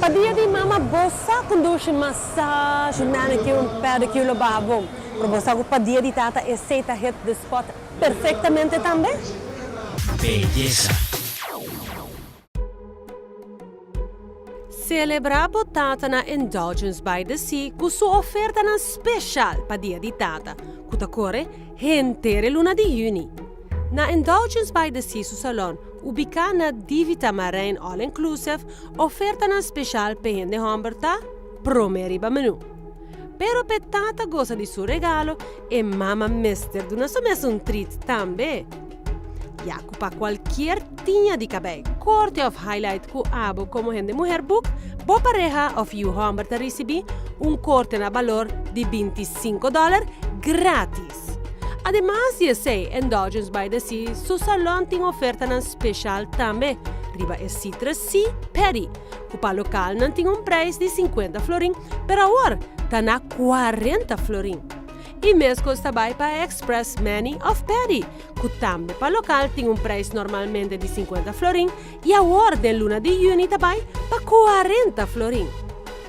Pa dia di mama bo sa cu dushi massage, manicure, pedicure lo baha bon. Pero bo sa cu pa dia di tata esey ta hit the spot perfectamente tambe? Beyesa. Celebra bo tata na Indulgence by the Sea cu su ofertanan special pa dia di tata, cu ta core henter e luna di juni. Na Indulgence by the Sea su salon, ubica na Divi Tamarijn All Inclusive, Ofertanan special p'e hende homber ta prome riba menu. Pero p'e tata gosa di su regalo, e mama mester duna su mes un treat tambe. Ya cu pa cualkier tiña di cabei, corte of highlight cu abo como hende muher boek, bo pareha of yu homber ta ricibi un corte na balor di 25 dollar gratis. Ademas di esey, Indulgence by the Sea su salon tin ofertanan special tambe riba e Citrus Sea Patty, ku pa lokalnan tin un prijs di 50 florin, pero awor ta na 40 florin. I meskos ta bai pa e Express Mani òf Patty, ku tambe pa lokal tin un prijs normalmente di 50 florin i awor den luna di yüni ta bai pa 40 florin.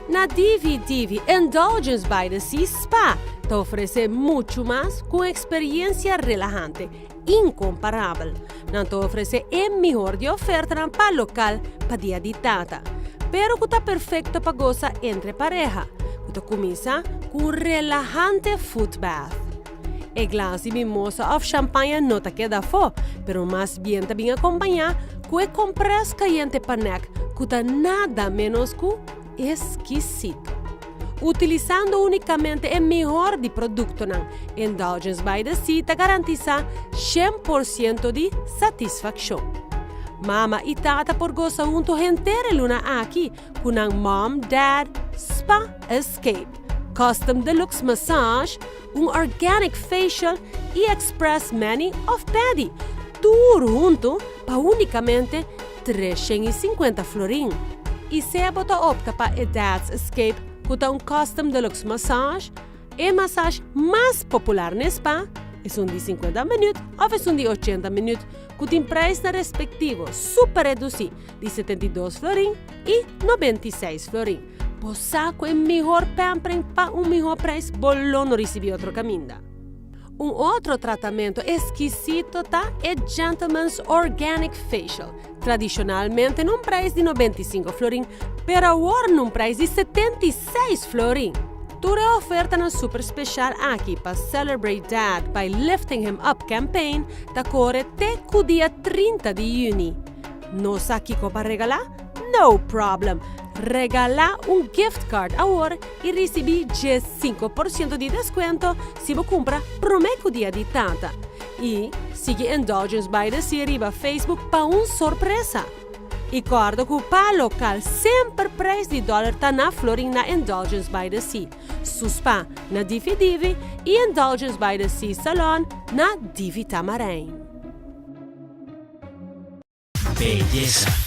Na Divi Divi Indulgence by the Sea Spa ta ofresé muchu mas ku un eksperiencia relahante incomparabel. Nan ta ofresé e mihor di ofertanan pa lokal pa dia di tata, pero ku ta perfekto pa gosa entre pareha, ku ta kuminsá ku un relahante foot bath. E glas di mimosa òf shampaña no ta keda afó, pero mas bien ta bin akompañá ku e kompres kayente pa nèk ku ta nada ménos ku eskisito. Utilisando únikamente e mihor di produktonan, Indulgence by the Sea ta garantisá 100% di satisfakshon. Mama i tata por gosa huntu henter e luna aki ku nan Mom Dad Spa Escape, Custom Deluxe Massage, un Organic Facial i Express Mani òf Pedi, tur huntu pa únikamente 350 florin. I sea bo ta opta pa e Dad's Escape ku ta un Custom Deluxe Massage, e massage mas popular na e spa, esun di 50 minüt òf esun di 80 minüt ku tin preisnan respektivo super redusí di 72 florin i 96 florin. Bo sa ku e mihor pampering pa un mihor preis bo lo no risibí otro kaminda. Un otro tratamentu eskisito ta e Gentleman's Organic Facial, tradishonalmente na un preis di 95 florin, pero awor na un preis di 76 florin. Tur e ofertanan super speshal aki pa Celebrate Dad by Lifting Him Up campaign ta kore te ku dia 30 di yüni. No sa kiko pa regalá? No problem! Regalá un gift card awor i risibí 15% di deskuento si bo kumpra promé ku dia di tata. I sigui Indulgence by the Sea riba Facebook pa un sorpresa. I kòrda ku pa lokal semper preis di dòler ta na florin na Indulgence by the Sea, su spa na Divi Divi i Indulgence by the Sea Salon na Divi Tamarijn. Beyesa.